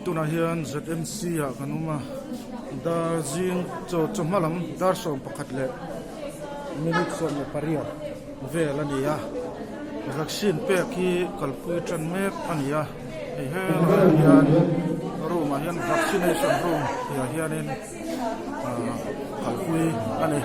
Tunah hian ZMC ah kan awm a, dar zing chaw chawhma lam dar 11 leh minute 18 vel a ni a, vaccine pek hi kalpui tan mek a ni a, hei helaiah hian room ah hian vaccination room tihah hianin ah kalpui a ni.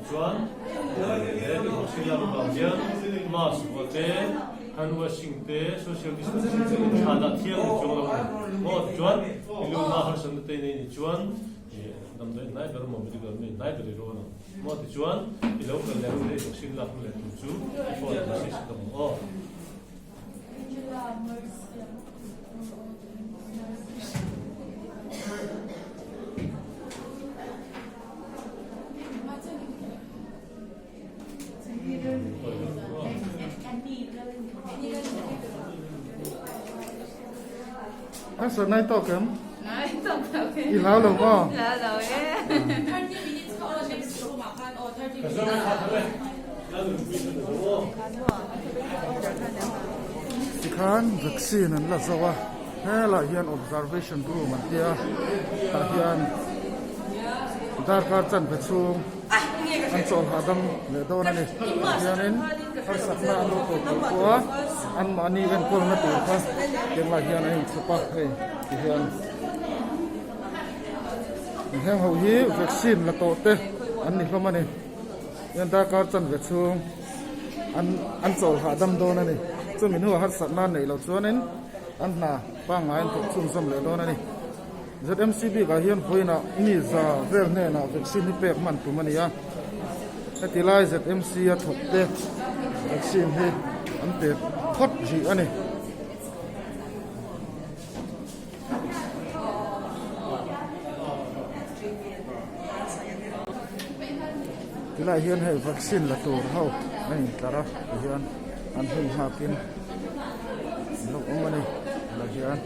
Chuan he vaccine lak avang hian mask vuah te, hand washing te, social distancing te in thla dah thiang ni chuang lo a ni. Maw tichuan i luna harsatna te nei ni chuan damdawi hnai ber maw medical mi hnai ber i rawn ang. Maw tichuan i lo kal leh hun leh i vaccine lak hun leh tur chu i phone ah message ka hmu aw. An sir nai tawk em? I hlau lo maw? Tikhan vaccine an la zo a, helaiah hian observation room an tia tah hian darkar chanve chhung an chawl hahdam leh dawn a ni. Tah hianin harsatna an lo ko tur pawh a, anmahni enkawlna tur kha tianglai hian an inchhawp a hei tihian. Heng ho hi vaccine la tawh te an ni hlawm a ni. Hian darkar chanve chhung an an chawl hahdam dawn a ni. Chumi hnuah harsatna an neih loh chuanin an hna pangngai an thawk chhunzawm leh dawn a ni. ZMC bikah hian vawiinah mi za vel hnenah vaccine hi pek hman tum a ni a. Heti lai ZMC a thawk te vaccine hi an pe phawt rih a ni. Tilai hian hei vaccine la tur ho a intlar a tihian an hun nghakin an lo awm a ni tilai hian.